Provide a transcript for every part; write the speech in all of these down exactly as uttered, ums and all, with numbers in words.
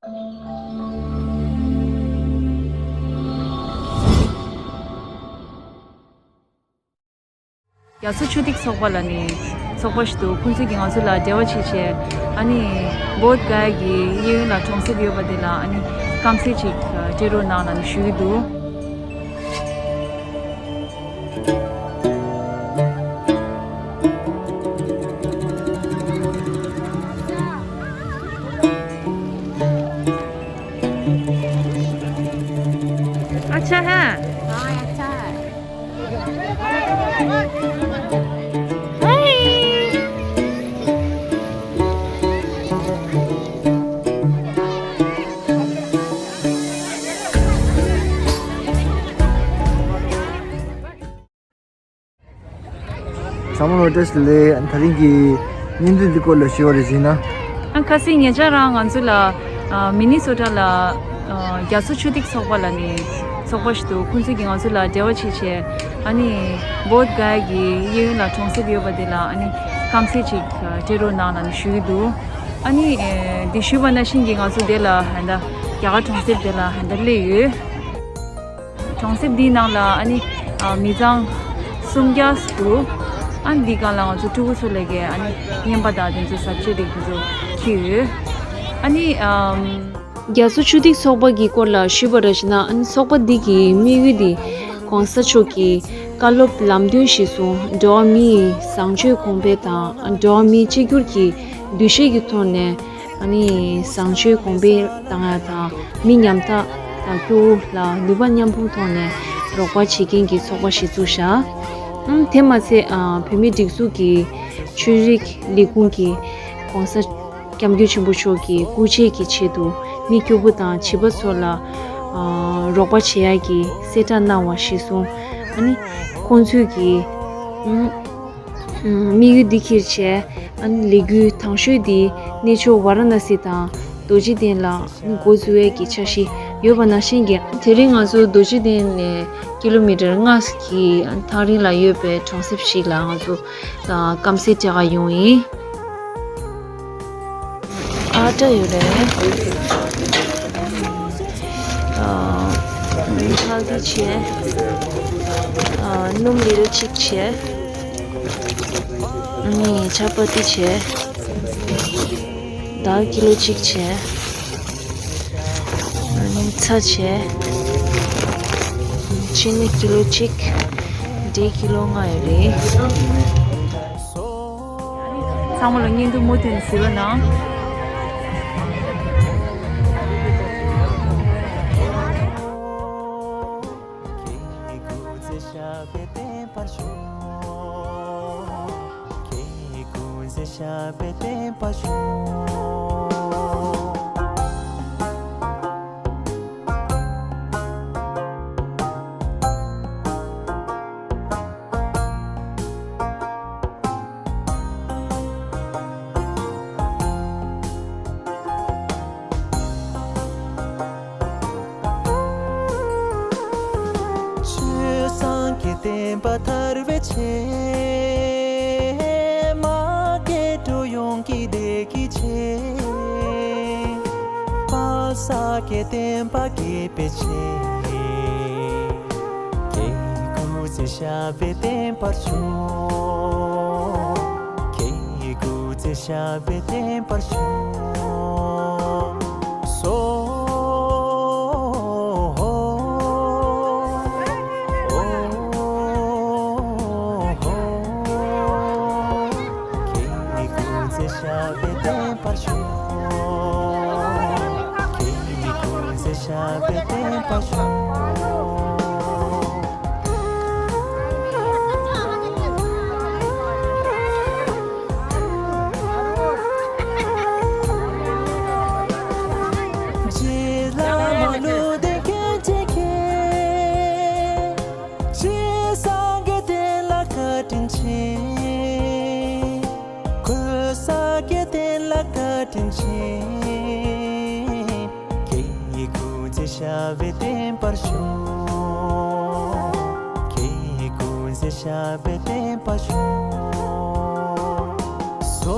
རྒྱ་མཚོ་ཆུ་ཐིགས་ཚོགས་པ་ལ་ནི་ཚོགས་པ་ཞིག་འདུག་ཁོང་ཚོས་ཀྱིས་ང་ཚོ་ལ་འབྲེལ་བ་བྱས་བྱས། ཨ་ནི་བོད་ག་གི་གཡས་གཡོན་ལ་གྲོང་གསེབ་ཡོད་པ་དེ་ལ་ཨ་ནི་རྐང་རྩེད་ཅིག་སྤྲད་རོགས་གནང་ལ་ནི་ཞུ་གི་འདུག अच्छा है। हाँ, अच्छा है। ཚང་མ་ལ་བཀྲ་ཤིས་བདེ་ལེགས། ད་རིང་གི་བརྙན་ཐུང་འདི་སྐོར་ལ་ཞུ་བ་རེ་བྱས་ན། ཨ་ཁ་སང་ཉེ་ཆར་རང་ང་ཚོ་ལ་ཨ་མི་ནི་སོ་ཊ་ལ་ཨ་རྒྱ་མཚོ་ཆུ་ཐིགས་ཚོགས་པ་ལ་ནི་ཚོགས་པ་ཞིག་འདུག་ཁོང་ཚོས་ཀྱིས་ང་ཚོ་ལ་འབྲེལ་བ་བྱས་བྱས། ཨ་ནི་བོད་ག་གི་གཡས་གཡོན་ལ་གྲོང་གསེབ་ཡོད་པ་དེ་ལ་ཨ་ནི་རྐང་རྩེད་ཅིག་སྤྲད་རོགས་གནང་ལ་ནི་ཞུ་གི་འདུག་ཨ་ནི་ཨེ་འདི་ཞུས་པ་ནང་བཞིན་གྱི་ང་ཚོ་དེ་ལ་ཧན་ད་རྒྱ་གར་གྲོང་གསེབ་དེ་ལ་ཧན་ད་སླེབས་ཡོད། གྲོང་གསེབ་འདིའི་ནང་ལ་ཨ་ནི་ཨ་མི་ཚང་སུམ་བརྒྱ་འདུག་ཨ་ནི་འདིའི་སྒང་ལ་ང་ཚོ་ཕྲུ་གུ་ཚོ་ལ་གི་ཨ་ནི་རྔན་པ་དང་དེ་ཚོ་ཟ་ཆས་དེ་ཚོ་འཁྱེར་ཡོད། ཨ་ནི་ཨམ། རྒྱ་མཚོ་ཆུ་ཐིགས་ཚོགས་པ་གི་སྐོར་ལ་ཞུས་པ་ར་བྱས་ན། ཨ་ནི་ཚོགས་པ་འདི་གི་དམིགས་ཡུལ་འདི་གོང་ས་མཆོག་གི་བཀའ་སློབ་ལམ་སྟོན་གཞིར་བཟུང་འགྲོ་བ་མིའི་བཟང་སྤྱོད་གོང་འཕེལ་དང་འགྲོ་བ་མིའི་གཅིག་གྱུར་གྱི་འདུ་ཤེས་ཀྱི་ཐོག་ནས། ཨ་ནི་བཟང་སྤྱོད་གོང་འཕེལ་བཏང་ཡ་དང་། མི་ཉམ་ཐག་དང་སྐྱོ་བོ་ལ་ནུས་པ་མཉམ་སྤུངས་ཐོག་ནས་རོགས་པ་བྱེད་མཁན་གྱི་ཚོགས་པ་ཞིག་བཙུགས་བཞག་ཨང་། དེ་མ་ཚད་ཨ་བོད་མིའི་སྒྲིག་འཛུགས་ཀྱི་ཆོས་རིག་ལས་ཁུངས་ཀྱི་༸གོང་ས་༸སྐྱབས་མགོན་ཆེན་པོ་མཆོག་གི་སྐུ་ཕྱྭ་གི་ཆེད་དུ་མི་སྐྱོ་བོ་དང་བྱིས་པ་ཚོ་ལ་ཨ་རོགས་པ་བྱེད་ཡ་གི་གསལ་བསྒྲགས་གནང་བ་གཞིར་བཟུང་། ཨ་ནི་ཁོང་ཚོས་ཀྱི་ཨང་། དམིགས་ཡུལ་འདི་འཁྱེར་བྱས། ཨ་ནི་ལས་འགུལ་དང་ཤོས་འདི་གནས་མཆོག་ཝཱ་ར་ཎ་སི་དང་རྡོ་རྗེ་གདན་ལ་འགོ་འཛུགས་ཡས་ཀྱི་འཆར་གཞི་ཡོད་པ་ནང་བཞིན་གྱི། དེ་རིང་ང་ཚོ་རྡོ་རྗེ་གདན་ནས་ཀི་ལོ་མི་ཊར་ལྔ་གི་ཐག་རིང་ལ་ཡོད་པའི་གྲོང་གསེབ་ཞིག་ལ་ང་ཚོ་རྐང་རྩེད་སྤྲད་ག་ཡོང་ཡིན། ཨ་ཊ་ཡོད་རེད། ཨ་ཧལ་དི་བྱས། ཨ་སྣུམ་ལི་ཊར་གཅིག་བྱས། ཨ་ནི་ཆ་པ་ཏི་བྱས། དཱལ་ཀི་ལོ་གཅིག་བྱས། ཨ་ནི་ཚྭ་བྱས། ཅི་ནི་ཀི་ལོ་གཅིག་འབྲས་ཀི་ལོ་ལྔ་ཡོད་རེད། ཚང་མ་ལ་བརྙན་ཐུང་མུ་མཐུད་གཟིགས་རོགས་གནང་། ཆོས་སངས་རྒྱས་བསྟན་པ་དར་བའི་ཆེད། མ་སྐྱེས་འགྲོ་ཡོངས་ཀྱི་བདེ་སྐྱིད་ཆེད། དཔལ་ས་སྐྱའི་བསྟན་པ་རྒྱས་པའི་ཆེད། ཁྱེད་སྐུ་ཚེ་ཞབས་པད་བརྟན་པར་ཤོག་ཁྱེད་སྐུ་ཚེ་ཞབས་པད་བརྟན་པར་ཤོག་སོ། ཁྱེད་ཀྱི་སྐུ་ཚེ་ཞབས་པད་བརྟན་པར་ཤོག་ཁྱེད་ཀྱི་སྐུ་ཚེ་ཞབས་པད་བརྟན་པར་ཤོག་རྗེ་བླ་མ་ཀླུ་ལྡིང་མཁན་ཆེན་མཁྱེན། རྗེ་སངས་རྒྱས་བསྟན་ལ་བཀའ་དྲིན་ཆེ། གོས་ས་སྐྱ་བསྟན་ལ་བཀའ་དྲིན་ཆེ། ཁྱེད་ཀྱི་སྐུ་ཚེ་ཞབས་པད་བརྟན་པར་ཤོག་ཁྱེད་ཀྱི་སྐུ་ཚེ་ཞབས་པད་བརྟན་པར་ཤོག་སོ།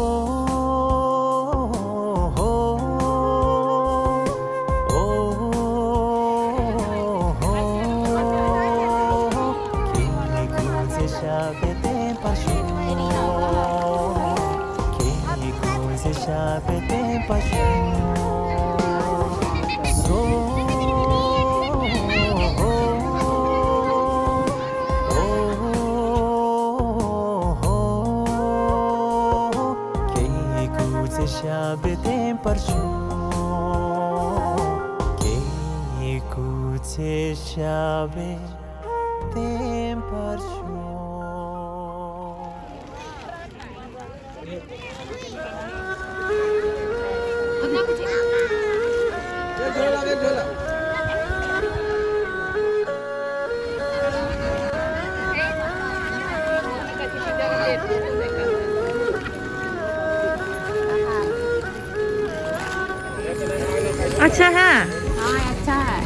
བྱ་བས་བརྟན་པར་ཤོག अच्छा है। हाँ, अच्छा है।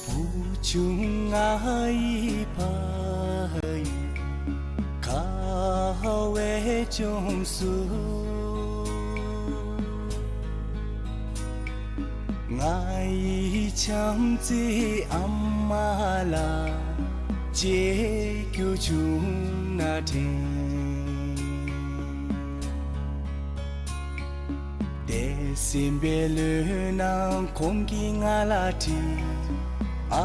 བུ་ཆུང་ང་ཡི་ཕ་ཡུལ་ཁ་བའི་ལྗོངས་སུ། ང་ཡི་བྱམས་བརྩེའི་ཨ་མ་ལགས་མཇལ་རྒྱུ་བྱུང་ན་དྲན། དེ་སྲིད་པའི་ལོ་ནང་ཁོང་གིས་ང་ལ་དྲིས། ཨ་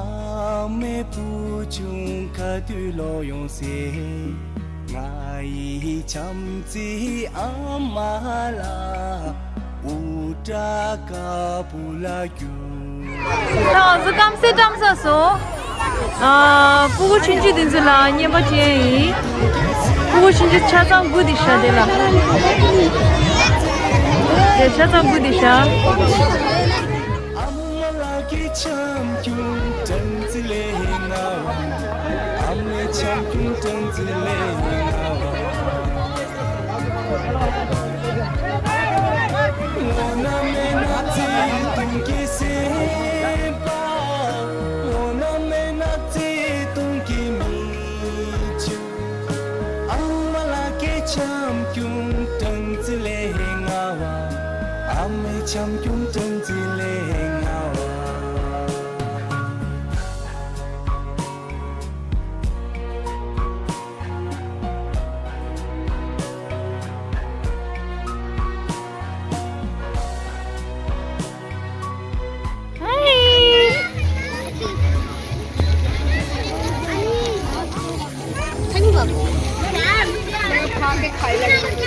མའི་བུ་ཆུང་ག་དུས་ལོག་ཡོང་ཟེར། ང་ཡི་བྱམས་བརྩེའི་ཨ་མ་ལགས་འུར་སྒྲ་དཀར་པོ་ལ་རྒྱུགས། ད་ང་ཚོ་སྐམ་སའི་བཀྲམ་ས་སོང་། ཨ། སྤུ་གུ་ཆུང་ཆུང་དེ་ཚོ་ལ་རྔན་པ་སྤྲད་ཡིན། སྤུ་གུ་ཆུང་ཆུང་ཆ་ཚང་དགུ་དེ་ཤ་དེ་ལ། དེ་ཆ་ཚང་དགུ་དེ་ཤ། ཨ་མ་ལགས་ཀྱི་བྱམས་སྐྱོང་སྦྲང་རྩི་ལས་མངའ་བ། ཨ་མའི་བྱམས་སྐྱོང་སྦྲང་རྩི་ལས་མངའ་བ། འོ་ན་མེད་ན་བརྩེ་དུང་གི་སེམས་པ། འོ་ན་མེད་ན་བརྩེ་དུང་གི་མིག་ཆུ། ཨ་མ་ལགས་ཀྱི་བྱམས་སྐྱོང་སྦྲང་རྩི་ལས་མངའ་བ། ཨ་མའི་བྱམས་སྐྱོང་སྦྲང་རྩི་ལས་མངའ་བ།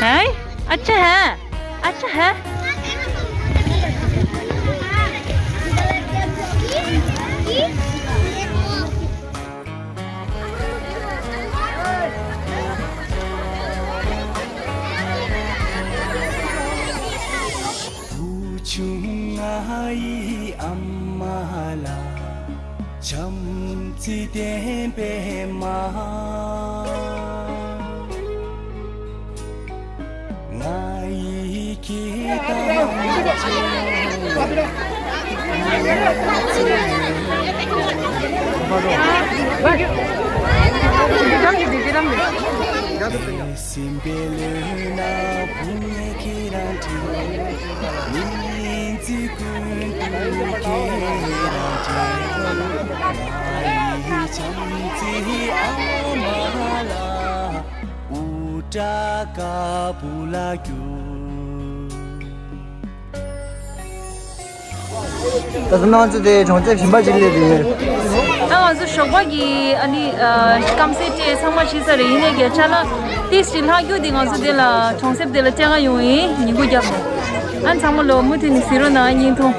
हाय। अच्छा है। अच्छा है। བུ་ཆུང་ང་ཡི་ཨ་མ་ལགས། བྱམས་བརྩེ་ལྡན་པའི་མ། ང་ཡི་སྐྱིད་དང་སེམས་པའི་ལོ་ན་བུ་ངས་ཁྱེད་རང་དྲན། མི་ཚེ་ཀུན་ཏུ་ཁྱེད་རང་དྲན། ང་ཡི་བྱམས་བརྩེའི་ཨ་མ་ལགས། འུར་སྒྲ་དཀར་པོ་ལ་རྒྱུགས། ད་ལྟ་ང་ཚོ་དེ་གྲོང་གསེབ་གཞན་པ་ཅིག་སླེབས་ཡོད། ད་ང་ཚོ་ཞོགས་པ་གི་ཨ་ནི་ཨ་སྐམ་སའི་སྤྲད་ཚང་མ་ཕྱིན་ས་རེད། ཡིན་ནའི་གལ་ཆ་ལ་ཏིས་ཅིག་ལྷག་རྒྱུ་དེ་ང་ཚོ་དེ་ལ་གྲོང་གསེབ་དེ་ལ་སྤྲད་ག་ཡོང་ཡིན། ཉིན་གུང་རྒྱབ་ནས། ཨ་ཚང་མ་ལོ་མུ་མཐུད་ནས་གཟིགས་རོགས་གནང་། བརྙན་ཐུང་།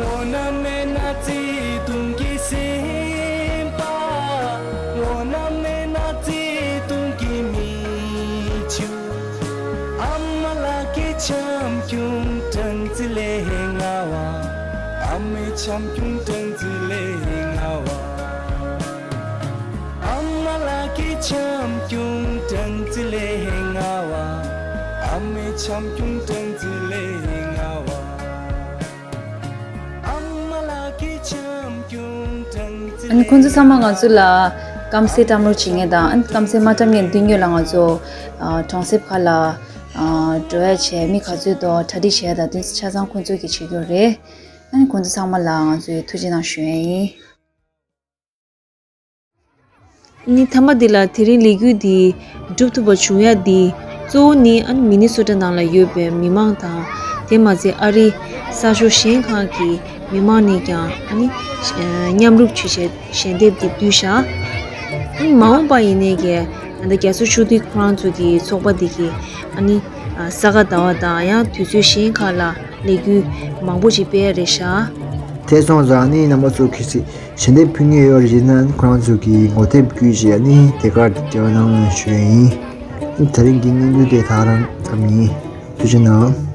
འོ་ན་མེད་ན་བརྩེ་དུང་གི་སེམས་པ། འོ་ན་མེད་ན་བརྩེ་དུང་གི་མིག་ཆུ། ཨ་མ་ལགས་ཀྱི་བྱམས་སྐྱོང་སྦྲང་རྩི་ལས་མངའ་བ། ཨ་མའི་བྱམས་སྐྱོང་སྦྲང་རྩི་ལས་མངའ་བ། ཨ་མ་ལགས་ཀྱི་བྱམས་སྐྱོང་སྦྲང་རྩི་ལས་མངའ་བ། ཨ་མའི་བྱམས་སྐྱོང་སྦྲང་རྩི་ལས་མངའ་བ། ཨ་མ་ལགས་ཀྱི་བྱམས་སྐྱོང་སྦྲང་རྩི། ཨ་ནི་ཁོང་ཚོ་ཚང་མ་ང་ཚོ་ལ་སྐམ་སའི་བཀྲམ་རོགས་བྱེད་མཁན་དང་། ཨ་ནི་སྐམ་སའི་མ་བཀྲམ་མཁན་འདི་ཉོས་ལ་ང་ཚོ་ཨ་གྲོང་གསེབ་ཁག་ལ་ཨ་འགྲོ་ཡ་བྱས། མི་ག་ཚོད་དང་གྲ་སྒྲིག་བྱས་དང་དེ་ཆ་ཚང་ཁོང་ཚོ་གིས་བྱེད་ཀྱི་ཡོད་རེད། ཨ་ནི་ཁོང་ཚོ་ཚང་མ་ལ་ང་ཚོས་ཐུགས་རྗེ་གནང་ཞུ་ཡ་ཡིན། ནི་མཐའ་མ་འདི་ལ་དེ་རིང་ལས་འགུལ་འདི་འགྲུབ་ཐུབ་པ་བྱུང་ཡ་འདི་གཙོ་བོ་ནི་ཨ་ནི་མི་ནི་སོ་ཊ་ནང་ལ་ཡོད་པའི་མི་མང་དང་། དེ་མ་ཚད་ཨ་རི་ས་ཕྱོགས་གཞན་ཁག་གི་མི་མང་ནས་ཀྱང་ཨ་ནི་མཉམ་རུབ་བྱས་བྱས་ཞལ་འདེབས་འདི་བསྡུས་བཞག་ཨ་ནི་མ་འོངས་པ་ཡིན་ནའི་གི་ཨ་ནི་རྒྱ་མཚོ་ཆུ་ཐིགས་ཁོ་རང་ཚོ་གི་ཚོགས་པ་འདི་གི་ཨ་ནི་ས་ག་ཟླ་བ་དང་ཡང་དུས་ཚོད་གཞན་ཁག་ལ་ལས་འགུལ་མང་པོ་ཞིག་སྤེལ་ཡ་རེད་ཤག་དེ་སོང་ཙང་ནི་རྣམ་པ་ཚོ་གིས་ཞལ་འདེབས་ཕུལ་མཁན་ཡོད་རེད་ན་ཁོ་རང་ཚོ་གི་ངོ་དེབ་བརྒྱུད་བྱས་ནི་དེ་གར་འབྲེལ་བ་གནང་རོགས་ཞུ་ཡ་ཡིན། དེ་རིང་གི་སྙིང་བསྡུས་དེ་ད་རང་ཙམ་ཡིན། ཐུགས་རྗེ་གནང་།